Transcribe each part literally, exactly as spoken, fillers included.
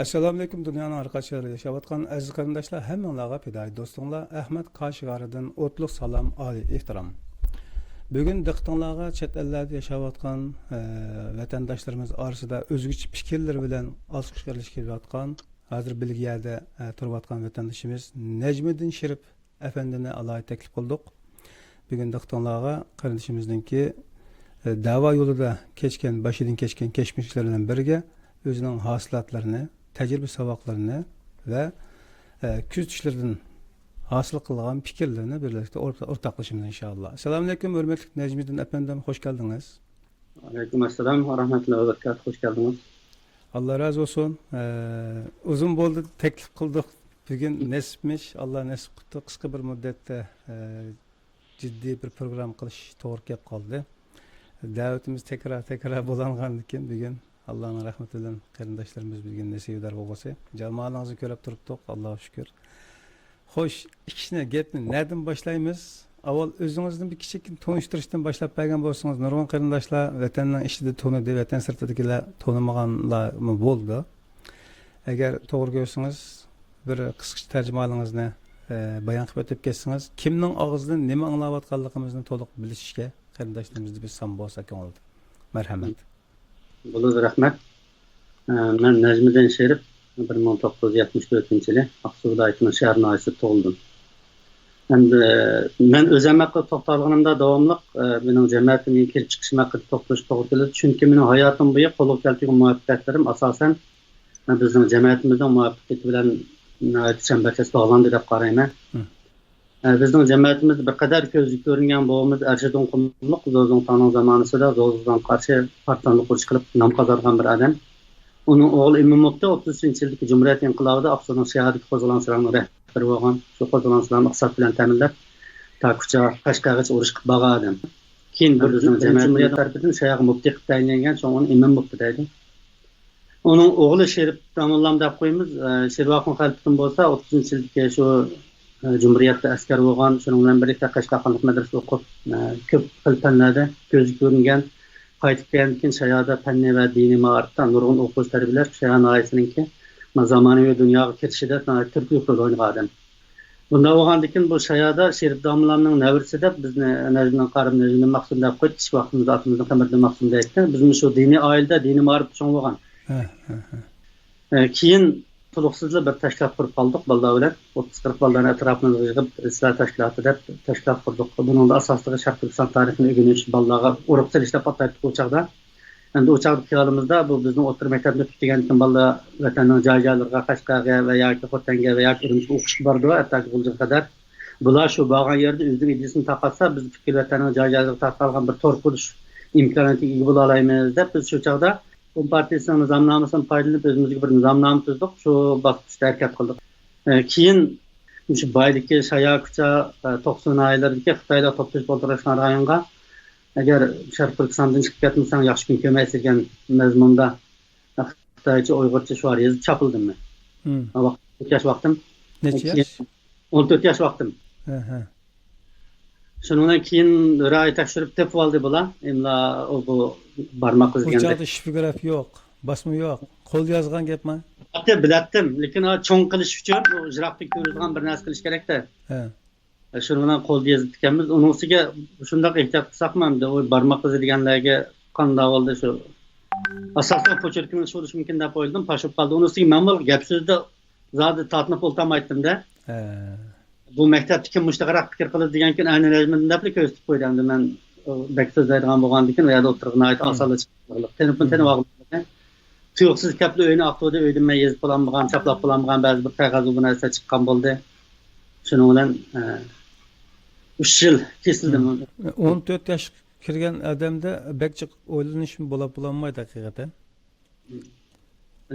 ئەسسالامۇئەلەيكۇم، دۇنيانىڭ ھەر قايسى يېرىدە ياشاۋاتقان ئەزىز قېرىنداشلار، ھەممىڭلارغا پىدائىي دوستۇڭلار ئەخمەت قاشىغارىدىن ئوتلۇق سالام، ئالىي ئېھتىرام. بۈگۈن دىققىتىڭلارغا چەت ئەللەردە ياشاۋاتقان، ئە، ۋەتەنداشلىرىمىز ئارىسىدا ئۆزگىچە پىكىرلىرى بىلەن ئالقىش قىلىشىپ كېلىۋاتقان، ھازىر بېلگىيەدە، ئە، تۇرۇۋاتقان ۋەتەندىشىمىز نەجمىدىن شېرىپ ئەپەندىنى ئالاھىدە تەكلىپ قىلدۇق. بۈگۈن دىققىتىڭلارغا قېرىندىشىمىزنىڭكى، ئە، دەۋا يولىدا كەچكەن، باشىدىن كەچكەن كەچمىشلىرى بىلەن بىرگە ئۆزىنىڭ ھاسىلاتلىرىنى، تەجرىبە ساۋاقلىرىنى ۋە، ئە، كۆزىتىشلىرىدىن ھاسىل قىلغان پىكىرلىرىنى بىرلىكتە ئورتا-، ئورتاقلىشىمىز، ئىنشائاللا. ئەسسالامۇئەلەيكۇم، ھۆرمەتلىك نەجمىدىن ئەپەندىم، خوش كەلدىڭىز. ۋەئەلەيكۇم ئەسسالام ۋە رەھمەتۇللاھى ۋە بەرىكاتۇھۇ. خوش كەلدىڭىز. ئاللا رازى بولسۇن. ئە، ئۇزۇن بولدى، تەكلىپ قىلدۇق. بۈگۈن نېسىپمىش، ئاللا نېسىپ قىپتۇ. قىسقا بىر مۇددەتتە، ئە، جىددىي بىر پروگرامما قىلىش توغرا كېلىپ قالدى. دەۋىتىمىز تەكرار، تەكرار بولغاندىكىن، بۈگۈن ئاللانىڭ رەھمىتى بىلەن قېرىنداشلىرىمىز بۈگۈن نېسىۋىدار بولغۇسى. جامالىڭىزنى كۆرۈپ تۇرۇپتۇق، ئاللاغا شۈكۈر. خوش، ئىككىسىنى، گەپنى نەدىن باشلايمىز؟ ئاۋۋال ئۆزىڭىزنى بىر كىچىككىنە تونۇشتۇرۇشتىن باشلاپ بەرگەن بولسىڭىز، نۇرغۇن قېرىنداشلار ۋەتەننىڭ ئىچىدە تونۇدى، ۋەتەن سىرتىدىكىلەر تونۇمىغانلارمۇ بولىدۇ. ئەگەر توغرا كۆرسىڭىز، بىر قىسقىچە تەرجىمىھالىڭىزنى، ئە، بايان قىلىپ ئۆتۈپ كەتسىڭىز، كىمنىڭ ئاغزىدىن نېمە ئاڭلاۋاتقانلىقىمىزنى تولۇق بىلىشىشكە قېرىنداشلىرىمىزدا بىر سان بولسا كۆڭۈلدە. مەرھەمەت. بولىدۇ، رەھمەت. ئە، مەن نەجمىدىن شېرىپ، بىر مىڭ توققۇز يۈز يەتمىش تۆتىنچى يىلى ئاقسۇ ۋىلايىتىنىڭ شەھەر ناھىيەسىدە تۇغۇلدۇم. ئەمدى، ئە، مەن ئۆزۈم ھەققىدە توختالغىنىمدا داۋاملىق، ئە، مېنىڭ جەمەتىمگە كىرىپ چىقىشىم ھەققىدە توختىلىش توغرا كېلىدۇ. چۈنكى مېنىڭ ھاياتىم بويى قولغا كەلتۈرگەن مۇۋەپپەقىيەتلىرىم ئاساسەن، ئە، بىزنىڭ جەمەتىمىزنىڭ مۇۋەپپەقىيىتى بىلەن ناھايىتى چەمبەرچاس باغلاندى دەپ قارايمەن. مم. ئە، بىزنىڭ جەمەتىمىزدە بىر قەدەر كۆزگە كۆرۈنگەن بوۋىمىز ئەرشىدىن قۇملۇق زوزۇڭتاڭنىڭ زامانىسىدا زوزۇڭغا قارشى پارتىزانلىق ئۇرۇشى قىلىپ نام قازانغان بىر ئادەم. ئۇنىڭ ئوغلى ئىمىن مۇپتى ئوتتۇزىنچى يىلدىكى جۇمھۇرىيەت ئىنقىلابىدا ئاقسۇنىڭ شەھەردىكى قوزغىلاڭچىلارنىڭ رەھبىرى بولغان، شۇ قوزغىلاڭچىلارنى ئىقتىساد بىلەن تەمىنلەپ، تا كۇچا، قەشقەرگىچە ئۇرۇش قىلىپ بارغان ئادەم. كېيىن بىر بىزنىڭ جەمئىيەت جۇمھۇرىيەت تەرىپىدىن شەھەرگە مۇپتى قىلىپ تەيىنلەنگەن، شۇڭا ئۇنى ئىمىن مۇپتى دەيدۇ. ئۇنىڭ ئوغلى شېرىپ داموللام دەپ قويىمىز. ئە، شېرىپ ئاخۇن خەلپىتىم بولسا ئوتتۇزىنچى يىلدىكى شۇ، ئە، جۇمھۇرىيەتتە ئەسكەر بولغان، شۇنىڭ بىلەن بىرلىكتە قەشقەر خانلىق مەدرىسىدە ئوقۇپ، ئە، كۆپ خىل پەنلەردە كۆزگە كۆرۈنگەن، قايتىپ كەلگەندىن كېيىن شايادا پەننى ۋە دىنىي مائارىپتا نۇرغۇن ئوقۇغۇچى تەربىيەلەپ، شايا ناھىيەسىنىڭكى زامانىۋى دۇنياغا كىرىشىدە ناھايىتى تۈرتكىلىك رول ئوينىغان ئادەم. بۇنداق بولغاندىكىن، بۇ شايادا شېرىپ داموللامنىڭ نەۋرىسى دەپ بىزنى نەجمىدىن قارىم، نەجمىدىن مەخسۇم دەپ قويۇپ، كىچىك ۋاقتىمىزدا ئاتىمىزنى قەمەردىن مەخسۇم دەيتتى. بىزمۇ شۇ دىنىي ئائىلىدە، دىنىي مائارىپتا چوڭ بولغان. ھە، ھە، ھە. ئە، كېيىن تولۇقسىزلا بىر تەشكىلات قۇرۇپ قالدۇق بالىلار بىلەن. ئوتتۇز قىرىق بالىلارنى ئەتراپىمىزغا يىغىپ، ئىسلاھ تەشكىلاتى دەپ تەشكىلات قۇردۇق. بۇنىڭدا ئاساسلىقى شەرقىي تۈركىستان تارىخىنى ئۆگىنىش، بالىلارغا ئۇرۇق سېلىش دەپ ئاتايتتۇق ئۇ چاغدا. ئەمدى ئۇ چاغدىكى خىيالىمىزدا بۇ بىزنىڭ ئوتتۇرا مەكتەپنى پۈتتۈرگەندىكىن بالىلار ۋەتەننىڭ جاي-جايلىرىغا، قەشقەرگە ۋە ياكى خوتەنگە ۋە ياكى ئۈرۈمچىگە ئوقۇشقا بارىدۇ، ھەتتاكى غۇلجىغا قەدەر. بۇلار شۇ بارغان يەردە ئۆزىنىڭ ئىدىيىسىنى تارقاتسا، بىز پۈتكۈل ۋەتەننىڭ جاي-جايلىرىغا تارقالغان بىر تور قۇرۇش ئىمكانىيىتىگە ئىگە بولالايمىز دەپ، بىز شۇ چاغدا كومپارتىيىسىنىڭ نىزامنامىسىنى پايدىلىنىپ، ئۆزىمىزگە بىر نىزامنامە تۈزدۇق. شۇ باسقۇچتا ھەرىكەت قىلدۇق. ئە، كېيىن مۇشۇ بايدىكى شايا كۇچا، ئە، توقسۇ ناھىيەلىرىدىكى خىتايلار توپلىشىپ ئولتۇرۇشقان رايونغا، ئەگەر شەرقىي تۈركىستاندىن چىقىپ كەتمىسەڭ، ياخشى كۈن كۆرمەيسىز دېگەن مەزمۇندا خىتايچە، ئۇيغۇرچە شوئار يېزىپ چاپلىدىم مەن. مم. ۋاقىت، ياش ۋاقتىم. نەچچە ياش؟ ئون تۆت ياش ۋاقتىم. ھە، ھە. شۇنىڭدىن كېيىن بىر ئاي تەكشۈرۈپ تېپىۋالدى بۇلار. ئىملا، ئۇ، بۇ بارماق ئىزى ئۇ دېگەندەك. چاغدا شىفىگراف يوق، باسما يوق. قول يازغان گەپما؟ بىلەتتىم، بىلەتتىم. لېكىن، ئا، چوڭ قىلىش ئۈچۈن ئۇ يىراقتىن كۆرۈلىدىغان بىر نەرسە قىلىش كېرەكتە. ھە. شۇنىڭ بىلەن قولدا يېزىپتىكەنمىز. ئۇنىڭ ئۈستىگە شۇنداق ئېھتىيات قىلساقمۇ ئەمدى ئۇ بارماق ئىزى دېگەنلەرگە قانداق بولدى شۇ. ئاساسلىق پوچېركىمىز شۇ بولۇشى مۇمكىن دەپ ئويلىدىم. پاش بولۇپ قالدى. ئۇنىڭ ئۈستىگە مەن بۇ گەپ سۆزدە زادى تارتىنىپ ئولتۇرمايتتىم-دە. ھە. بۇ مەكتەپتە كىم مۇشۇنداقراق پىكىر قىلىدۇ دېگەنكىن، ئەنە نەجمىدىن دەپلا كۆرسىتىپ قويدى. ئەمدى مەن، ئۇ، بەك سۆزلەيدىغان بولغاندىكىن، ئۇ يەردە ئولتۇرغىلى ناھايىتى ئاسانلا چىقىپ قالدى. تېلېفون تېنى ئاغرىمىدى. تۇيۇقسىز كەپلا ئۆينى ئاقتۇردى. ئۆيدىن مەن يېزىپ بولالمىغان، چاپلاپ بولالمىغان بەزى بىر قەغەز، بۇ نەرسە چىققان بولدى. شۇنىڭ بىلەن، ئە، ئۈچ يىل كېسىلدىم. ئون تۆت ياش كىرگەن ئادەمدە بەك جىق ئويلىنىشمۇ بولاپ بولالمايدۇ ھەقىقەتەن.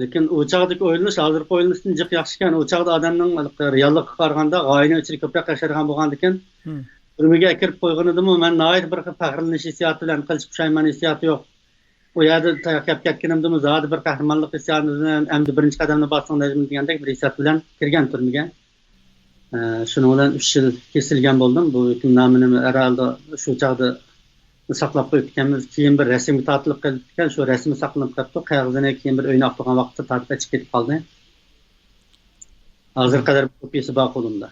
لېكىن ئۇ چاغدىكى ئويلىنىش ھازىرقى ئويلىنىشتىن جىق ياخشىكەن. ئۇ چاغدا ئادەمنىڭ رېئاللىققا قارىغاندا غايىنىڭ ئىچىدە كۆپرەك ياشايدىغان بولغاندىكىن، تۈرمىگە ئەكىرىپ قويغىنىدىمۇ مەن ناھايىتى بىر خىل پەخىرلىنىش ھېسسىياتى بىلەن، قىلچە پۇشايمان ھېسسىياتى يوق. ئۇ يەردە تاياق يەپ كەتكىنىمدىمۇ زادى بىر قەھرىمانلىق ھېسسىياتى بىلەن، ئەمدى بىرىنچى قەدەمنى باستىڭ نەجمىدىن دېگەندەك بىر ھېسسىيات بىلەن كىرگەن تۈرمىگە. ئە، شۇنىڭ بىلەن ئۈچ يىل كېسىلگەن بولدۇم. بۇ ھۆكۈمنامىنى ھەرھالدا شۇ چاغدا ساقلاپ قويۇپتىكەنمىز. كېيىن بىر رەسىمگە تارتىلىپ قېلىپتىكەن، شۇ رەسىمى ساقلىنىپ قېلىپتۇ. قەغىزىنى كېيىن بىر ئۆينى ئاقلىغان ۋاقىتتا تارتىپ ئەچىپ كېتىپ قالدى. ھازىرغا قەدەر كوپىيىسى بار قولۇمدا.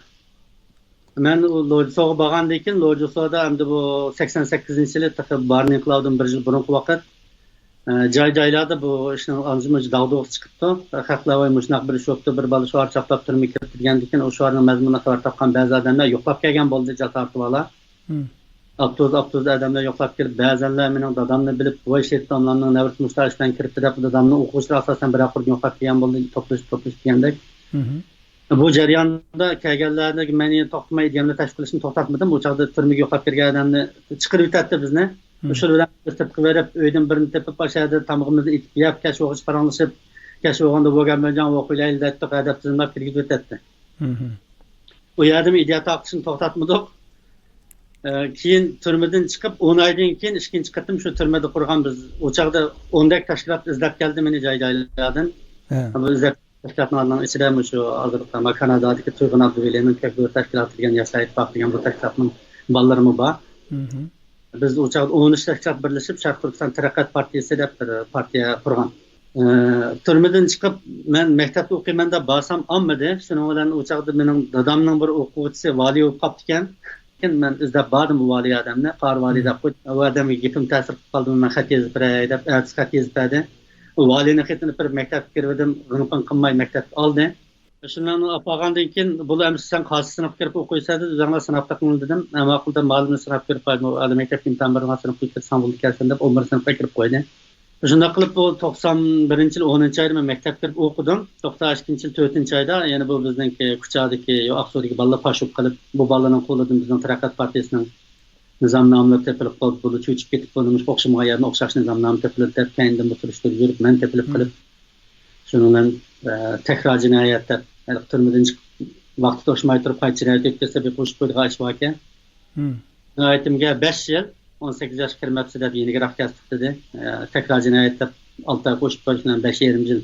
مەن ئۇ لوجىسوغا بارغاندىن كېيىن، لوجىسودا ئەمدى بۇ سەكسەن سەككىزىنچى يىلى، تېخى بارنىڭ قىلاۋۇدىن بىر يىل بۇرۇنقى ۋاقىت، ئە، جاي-جايلاردا بۇ ئىشنىڭ ئانچە-مۇنچە داغدۇغىسى چىقىپتۇ. خەقلەر ۋاي مۇشۇنداق بىر ئىش بوپتۇ، بىر بالا شوئار چاپلاپ تۈرمىگە كىرىپتۇ دېگەندىن كېيىن، ئۇ شوئارنىڭ مەزمۇنىنى خەۋەر تاپقان بەزى ئادەملەر يوقلاپ كەلگەن بولدى، جاسارىتى بارلار. ئاپتوبۇس، ئاپتوبۇس ئادەملەر يوقلاپ كېلىپ، بەزەنلەر مېنىڭ دادامنى بىلىپ، ۋاي، سېيىت داملامنىڭ نەۋرىسى مۇشۇنداق ئىش بىلەن كىرىپتۇ دەپ، دادامنىڭ ئوقۇغۇچىلىرى ئاساسەن بىرەر قۇرۇم يوقلاپ كەلگەن بولدى، توپلىشىپ، توپلىشىپ دېگەندەك. بۇ جەرياندا كەلگەنلەرنى مەن يەنە توختىماي ئىدىيەمنى تەشۋىق قىلىشنى توختاتمىدىم. ئۇ چاغدا تۈرمىگە يوقلاپ كىرگەن ئادەمنى چىقىرىۋېتەتتى بىزنى. شۇ بىلەن بىز سىرتقا بېرىپ، ئۆيدىن بىرنى تېپىپ، ئاشەدە تامىقىمىزنى ئېتىپ يەپ، كەچ بولغۇچە پاراڭلىشىپ، كەچ بولغاندا ۋوگەن بېنجاڭ ۋوقۇيلايلى دەيتتۇق، ھەدەپ تىزىملاپ كىرگۈزۈۋېتەتتى. ئۇ يەردىمۇ ئىدىيە تارقىتىشنى توختاتمىدۇق. ئە، كېيىن تۈرمىدىن چىقىپ، ئون ئايدىن كېيىن ئىككىنچى قېتىم شۇ تۈرمىدە قۇرغان بىز. ئۇ چاغدا ئوندەك تەشكىلات ئىزدەپ كەلدى مېنى جاي-جايلاردىن. بۇ ئىزدەپ تەشكىلاتلارنىڭ ئىچىدە مۇشۇ ھازىرقى كانادادىكى تۇيغۇن ئابدۇۋەلىنىڭ كۆكبۆرە تەشكىلاتى دېگەن ياشلار ئىتتىپاقى دېگەن بۇ تەشكىلاتنىڭ بالىلىرىمۇ بار. بىز ئۇ چاغدا ئون ئۈچ تەشكىلات بىرلىشىپ شەرقىي تۈركىستان تەرەققىيات پارتىيىسى دەپ بىر پارتىيە قۇرغان. ئە، تۈرمىدىن چىقىپ مەن مەكتەپتە ئوقۇيمەن دەپ بارسام ئالمىدى. شۇنىڭ بىلەن ئۇ چاغدا مېنىڭ دادامنىڭ بىر ئوقۇغۇچىسى ۋالىي بولۇپ قاپتىكەن. لېكىن مەن ئىزدەپ باردىم بۇ ۋالىي ئادەمنى. قارا ۋالىي دەپ قويدۇم. ئۇ ئادەمگە گېپىم تەسىر قىلىپ قالدىمۇ، مەن خەت يېزىپ بېرەي دەپ، ئەتىسى خەت يېزىپ بەردى. ئۇ ۋالىينىڭ خېتىنى بېرىپ مەكتەپكە كىرىۋىدىم. غىڭ-پىڭ قىلماي مەكتەپكە ئالدى. شۇنىڭنى ئاپارغاندىن كېيىن، بۇلا ئەمىسە سەن قايسى سىنىپقا كىرىپ ئوقۇيسەن دېدى. ئۆزۈڭلار سىناپتا قىلىڭ دېدىم. ھە، ماقۇل دەپ مۇئەللىمنى سىناپ كىرىپ قويدۇم. ئۇ ئالىي مەكتەپكە ئىمتىھان بېرىدىغان سىنىپقا كىرسەڭ بولىدىكەنسەن دەپ، ئون بىرىنچى سىنىپقا كىرىپ قويدى. شۇنداق قىلىپ، بۇ توقسان بىرىنچى يىل ئونىنچى ئايدا مەن مەكتەپكە كىرىپ ئوقۇدۇم. توقسان ئىككىنچى يىل تۆتىنچى ئايدا يەنە بۇ بىزنىڭكى كۇچادىكى، يو، ئاقسۇدىكى بالىلار پاشۇ قىلىپ، بۇ بالىلارنىڭ قولىدىن بىزنىڭ تەرەققىيات پارتىيىسىنىڭ نىزامنامىلىرى تېپىلىپ قالدى. بۇلا چۆچۈپ كېتىپ، بۇ نېمىشقا ئوخشىمىغان يەردىن ئوخشاش نىزامنامە تېپىلىدۇ دەپ، كەينىدىن بۇ سۈرۈشتۈرۈپ يۈرۈپ، مەن تېپىلىپ قېلىپ، شۇنىڭ بىلەن، ئە، تەكرار جىنايەت دەپ، ھېلىقى تۈرمىدىن چىقىپ، ۋاقتى توشماي تۇرۇپ، قايتا جىنايەت ئۆتكۈزسە، بىر قوشۇپ قويىدىغان ئىش باركەن. جىنايىتىمگە بەش يىل، ئون سەككىز ياشقا كىرمەپسىز دەپ يېنىكرەك كەسلىك دېدى. ئە، تەكرار جىنايەت دەپ ئالتە ئاي قوشۇپ قويۇش بىلەن بەش يېرىم يىل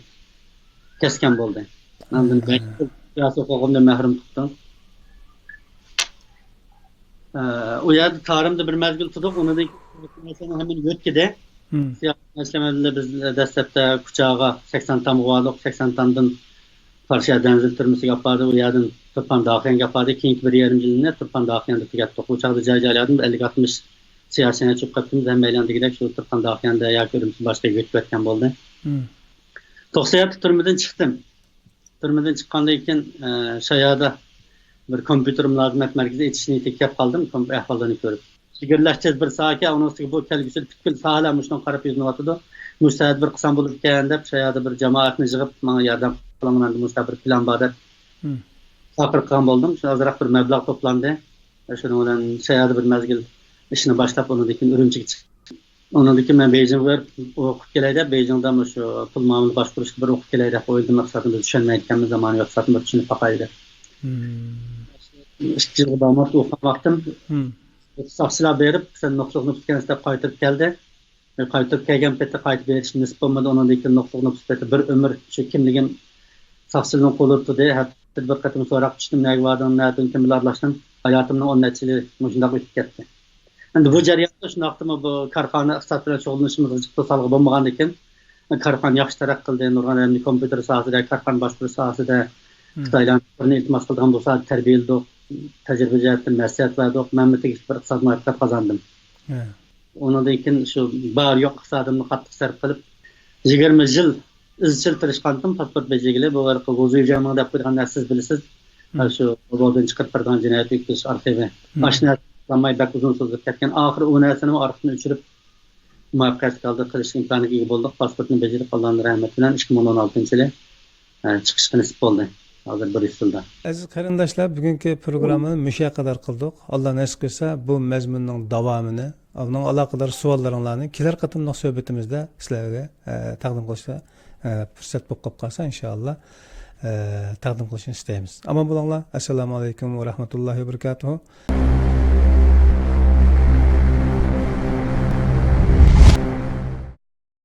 كەسكەن بولدى. ئاندىن بەش يىل سىياسىي ھوقۇقۇمدىن مەھرۇم تۇتتۇم. ئە، ئۇ يەردە تارىمدا بىر مەزگىل تۇردۇق، ئۇنىڭدىن كېيىن ھەممىنى يۆتكىدى. سىياسىي مەسىلە بىلەن بىز دەسلەپتە كۇچاغا سەكسەن تامغا باردۇق، سەكسەن تامدىن پارشا دەنزىل تۈرمىسىگە ئاپاردى، ئۇ يەردىن تۇرپان داخىيانغا ئاپاردى. كېيىنكى بىر يېرىم يىلنى تۇرپان داخىياندا تۈگەتتۇق. ئۇ چاغدا جاي-جايلاردىن ئەللىك ئاتمىش سىياسىينى چۆپ قېپتىمىز، ھەممەيلەن دېگۈدەك شۇ تۇرپان داخىياندا ياكى ئۈرۈمچى باشقا يۆتكەۋەتكەن بولدى. توقسان يەتتە تۈرمىدىن چىقتىم. تۈرمىدىن چىققاندىن كېيىن، ئە، شايادا بىر كومپيۇتېر مۇلازىمەت مەركىزى ئېچىش نىيىتىگە كەپ قالدىم، كومپ-، ئەھۋاللىرىنى كۆرۈپ. چېگرىلەش تېز بىر ساھەكەن، ئۇنىڭ ئۈستىگە بۇ كەلگۈسىدە پۈتكۈل ساھەلەر مۇشۇنىڭغا قاراپ يۈزلىنىۋاتىدۇ. مۇشۇ سەھەردە بىر قىلسام بولىدىكەن دەپ، شايادا بىر جامائەتنى يىغىپ، ماڭا ياردەم قىلىڭ، مەندە مۇشۇنداق بىر پىلان بار دەپ، چاقىرىق قىلغان بولدۇم. شۇ ئازراق بىر مەبلەغ توپلاندى. شۇنىڭ بىلەن شايادا بىر مەزگىل ئىشنى باشلاپ، ئۇنىڭدىن كېيىن ئۈرۈمچىگە چىقتىم. ئۇنىڭدىن كېيىن مەن بېيجىڭغا بېرىپ ئوقۇپ كېلەي دەپ، بېيجىڭدا مۇشۇ پۇل مۇئامىلە باشقۇرۇشتا بىر ئوقۇپ كېلەي دەپ ئويلىدىم. ئىقتىسادنى بىز چۈشەنمەيدىكەنمىز، زامانىۋى ئىقتىسادنى بىر چۈشىنىپ باقايلى دەپ. ئىككى يىلغا بارماپتۇ ئوقۇغان ۋاقتىم. ساقچىلار بېرىپ، سەن نۇقتىلىق نوپۇس ئىكەنسەن دەپ قايتۇرۇپ كەلدى. قايتۇرۇپ كەلگەن پېتى قايتىپ بېرىش نېسىپ بولمىدى. ئۇنىڭدىن كېيىن نۇقتىلىق نوپۇس پېتى بىر ئۆمۈر شۇ كىملىكىم ساقچىلارنىڭ قولىدا تۇردى. ھەپتىدە بىر قېتىم سوراققا چۈشتۈم، نەگە باردىڭ، نەدىن، كىم بىلەن ئارىلاشتىڭ؟ ھاياتىمنىڭ ئون نەچچە يىلى مۇشۇنداق ئۆتۈپ كەتتى. ئەمدى بۇ جەرياندا شۇنداقتىمۇ بۇ كارخانا ئىقتىساد بىلەن شۇغۇللىنىشىمىزغا جىق توسالغۇ بولمىغاندىكىن، كارخانا ياخشى تەرەققىي قىلدى. نۇرغۇن ئادەمنى كومپيۇتېر ساھەسىدە، كارخانا باشقۇرۇش ساھەسىدە، خىتايلارنىڭ بىرىنى ئىلتىماس قىلىدىغان بولسا، تەربىيەلىدۇق، تەجرىبە جەھەتتىن مەسلىھەت بەردۇق. مەنمۇ تېگىشلىك بىر ئىقتىسادىي مۇۋەپپەقىيەت قازاندىم. ئۇنىڭدىن كېيىن شۇ بار يوق ئىقتىسادىمنى قاتتىق سەرپ قىلىپ، يىگىرمە يىل ئىزچىل تىرىشقانتىم، پاسپورت بېجىرگىلى. بۇ ھېلىقى ۋۇزۇيجياڭمىڭ دەپ قويىدىغان نەرسە سىز بىلىسىز. شۇ بودىن چىقىرىپ بېرىدىغان جىنايەت ئۆتكۈزۈش ئارخىۋى. ئاشۇ نەرسە قىلالماي بەك ئۇزۇن سوزۇلۇپ كەتكەن. ئاخىرى ئۇ نەرسىنىمۇ ئارقىدىن ئۆچۈرۈپ، مۇۋەپپەقىيەتلىك ھالدا قىلىش ئىمكانىغا ئىگە بولدۇق. پاسپورتنى بېجىرىپ، ئاللانىڭ رەھمىتى بىلەن ئىككى مىڭ ئون ئالتىنچى يىلى، ئە، چىقىشقا نېسىپ بولدى. ھازىر بىر يۈز يىلدا. ئەزىز قېرىنداشلار، بۈگۈنكى پروگراممىنى مۇشۇ يەرگە قەدەر قىلدۇق. ئاللا نېسىپ قىلسا، بۇ مەزمۇننىڭ داۋامىنى، ئۇنىڭ ئالاقىدار سوئاللىرىڭلارنى كېلەر قېتىملىق سۆھبىتىمىزدە سىلەرگە، ئە، تەقدىم قىلىشقا، ئە، پۇرسەت بولۇپ قاپقالسا، ئىنشائاللا، ئە، تەقدىم قىلىشنى ئىستەيمىز. ئامان بولۇڭلار. ئەسسالامۇ ئەلەيكۇم ۋە رەھمەتۇللاھى ۋە بەرىكاتۇھۇ.